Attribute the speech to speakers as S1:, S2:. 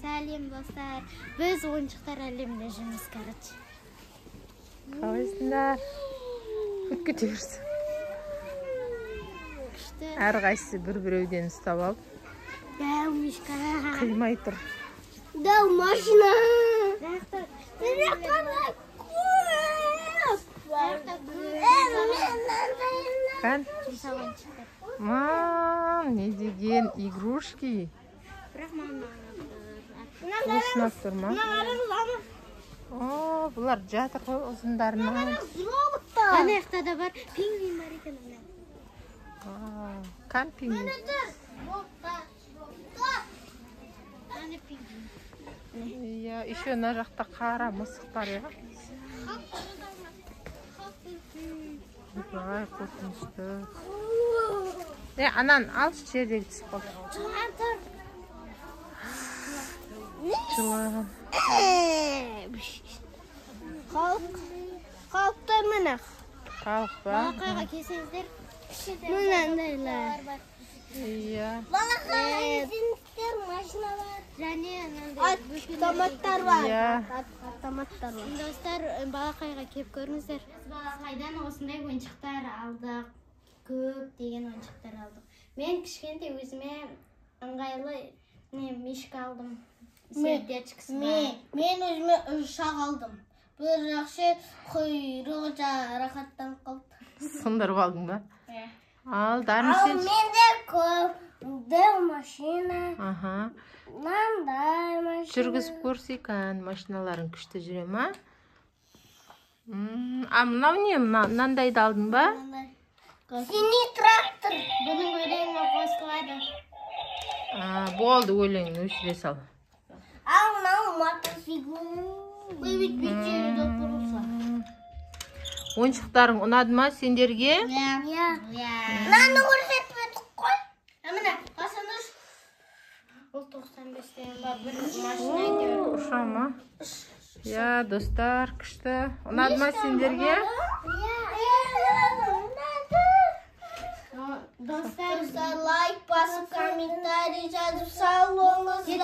S1: Сәлем, достар. Біз ойыншықтар әлемінде жүрміз, короче.
S2: Қалайсыңдар? Өтіп кете берсін.
S1: Күшті.
S2: Әрқайсысы бір-біреуден ұстап алып.
S1: Дәу мишка.
S2: Қимай тұр.
S1: Дәу машина.
S2: Кән? Мам, не деген игрушки. Ұсынап тұр ма? О, бұлар жатыр ғой ұзындарынан.
S1: Ана жақта да бар. Пингвин бар екен ана.
S2: Кән пингвин?
S1: Ана пингвин.
S2: Иә, еще мына жақта қара мысық бар, иә. Ай, қорқынышты. Анан алшы, жердегі түсіп қалды.
S1: Жылан тұр.
S2: Жылан.
S1: Халық. Халық тұр міне.
S2: Халық па?
S1: Балақайға келсеңіздер. Мынандайлар.
S2: Иә.
S1: Балақайға келсеңіздер, машиналар. Және автоматтар бар.
S2: Иә.
S1: Автоматтар бар. Достар, балақайға келіп көріңіздер. Біз балақайдан осындай ойыншықтар алдық. Көптеген ойыншықтар алдық. Мен кішкентай өзіме ыңғайлы мишка алдым. Сердечкісі бар.
S3: Мен өзіме ұшақ алдым. Бір жақсы құйрығы жарақаттанып қалды.
S2: Сындырып алдың ба? Ал, Дарын, сен?
S3: Ал менде көп дәу машина.
S2: Аха.
S3: Мынандай машина.
S2: Жүргізіп көрсек, кән, машиналарың күшті жүре ма? А мынау не? Мынандайды алдың ба?
S3: Синий трактор.
S1: Бұның өлеңі қосылады.
S2: Болды, өлеңін өшіре сал.
S3: Ал мынау мотоцикл.
S2: Ойыншықтарың ұнады ма сендерге?
S3: Иә. Мынаны көрсетіп едік қой.
S1: Міне, қасыңыз. Ол 95-тен ба, бір машина әйтеуір.
S2: Ұша ма? Иә, достар, күшті. Ұнады ма сендерге?
S3: Иә.
S1: Достар,
S3: лайк басып, комментарий жазып, сау болыңыздар.